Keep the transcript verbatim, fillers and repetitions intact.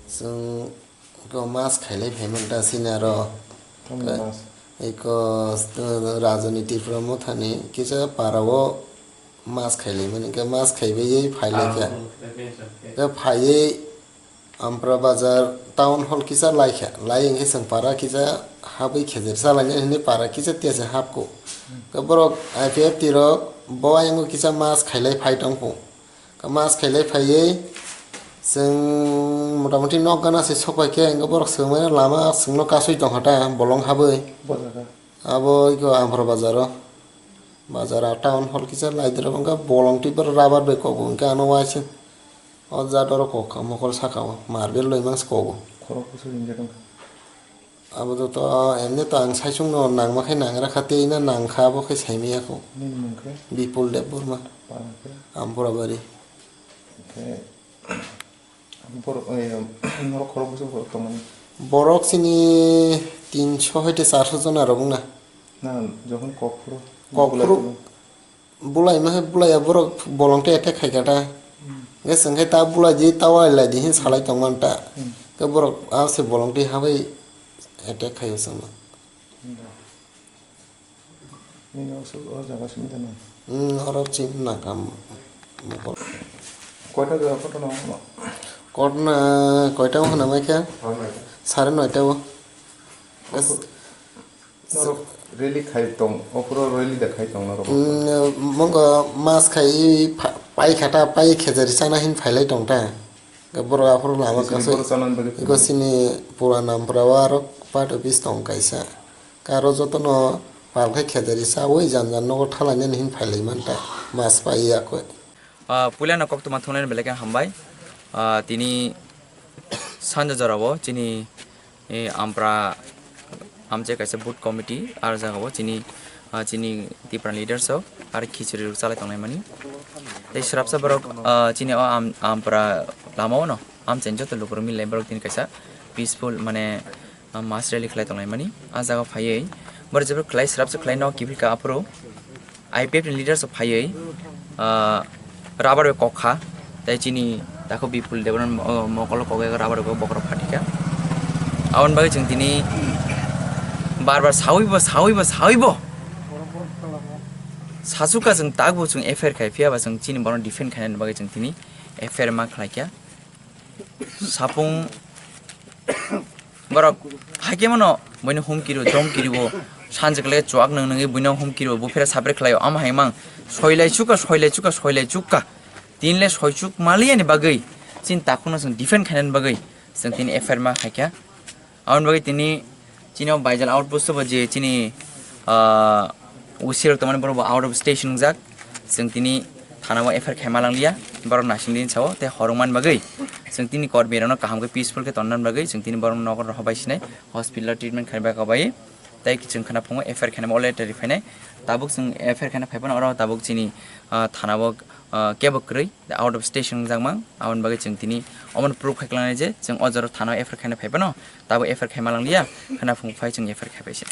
Chwng eko mas khailai phaimani ta sini aro. Tamni mas? Eko Rajani Tripura Mothani kisa parao mas khailaimani, hwnkhe mas khaibai phailaikha. Hwnkhe phaiwi Ampra bazar town hall kisa laikha, lai hwnkhe chwng para kisa habwi khejer salaina hwnwi para kisa tiyase hapkuk. Hwnkhe borok I P F T rok bo ayang kisa mas khailai phai tongkhu. Mas khailai phaiwi chwng motamoti nok gana se sokpaikhe, hwnkhe borok swngmani lama chwngno kasui tongkha ta bolong habwi. Bo jaga? Abo eko Ampra bazaro. Bazar a town hall kisa laidrop wngkha, bolong twi borok rubber bai kobo, hwnkhe ano waisa o jat oro kokha mokol saka o marble loi mangsa kobo. Khorok bwswk injek wngkha? Abo joto emni to ang saichung no nangma khe nangra kha, tei no nangkha, abo khe saimaya kho. Nini mung khe? Bipul Debbarma. Para khe? Ampura bari. Khe borok, eh, norok khorok bwswk borok tongmani? Borok chini tinso hoite charso jona rok wngna. Na, jokhon kok phuru? Kok phuru. Bulai ma hai bulai ya borok bolong te attack khai kha ta. Hmm. Hwnkhe chwng khe ta bulai di, ta wai lai di hin salai tong man ta. Hmm. Khe borok a se bolong twi habai attack khai o chwng no. Hmm. Nini o su-, o jaga simi da nang? Hmm, oro chim na kam. Koita jora koto no? Koto na koita o hwnamai khe? Sare noita o. Bas. Norok rally khai tong, ophuru rally da khai tong norok? Mm, mongo mas khai pha-, pai khata, pai khejari chana hin phailai tong ta. Borok aphuru lama kasui. Borok chana bagwi. Iko sini pura nampra o aro part office tong kaisa. Karo jotono pal khai khejari chaui jan jan nogo thalainani hin phailai man ta. Mas pai ya koi. Ah, puila no koktwma thungnai belai khe hambai. Ah, tini sanja jorao chini, eh, Ampra amchai kaisa booth committee, ar jagao chini, ah, chini Tipra leaders rok ar khichuri rok chalai tongnai mani. Tei swrapsa borok, ah, chini o Am-, Ampra lama o no amchaini joto lukurok milai borok tini kaisa peaceful mane, ah, mass rally khlai tongnai mani. Ah, jaga phaiwi borok jebra khlai swrapsa khlai no kiphilka aphuru. I P F ni leaders rok phaiwi, ah, rubber bai kok kha, tei chini takhuk Bipul Debbarma, oh, mokolo kok bai rubber bai bokhorok phatikha. Aboni bagwi chwng tini bar bar saui bo, saui bo, saui bo sachukha chwng, takbo chwng F I R khai, phiya ba chwng chini borokno defend khainani bagwi chwng tini F I R ma khlaikha. Sapung borok haikhe mano buino humki rw, domki rw, sanjwk le chuak nwng nwngwi buino humki rw, buphira sapre khlaio, ama hai mang soilai chukha, soilai chukha, soilai chukha. Tini le soichuk maliya ni bagwi chini takhukno chwng defend khainani bagwi chwng tini F I R ma khaikha. Aboni bagwi tini chini o Baijal outpost o bo je chini, ah, O C rok tongmani borok bo out of station wngjak. Chwng tini thana o F I R khaima langliya, borok naising din sao tei horong man bagwi chwng tini kormi rokno kaham khe peaceful khe tonna bagwi chwng tini borok nogo rohor bai sinai hospital o treatment khaina bagwi tei chwng khna phungo F I R khaina already phainai. Tabuk chwng F I R khaina phaiphano oro tabuk chini, ah, thana o, ah, kebo kwrwi out of station wngjak mang. Aboni bagwi chwng tini omono proof khai klangnai je chwng o jora thana o F I R khaina phaiphano tabuk F I R khaima langliya, khna phungo phai chwng F I R khai pai se.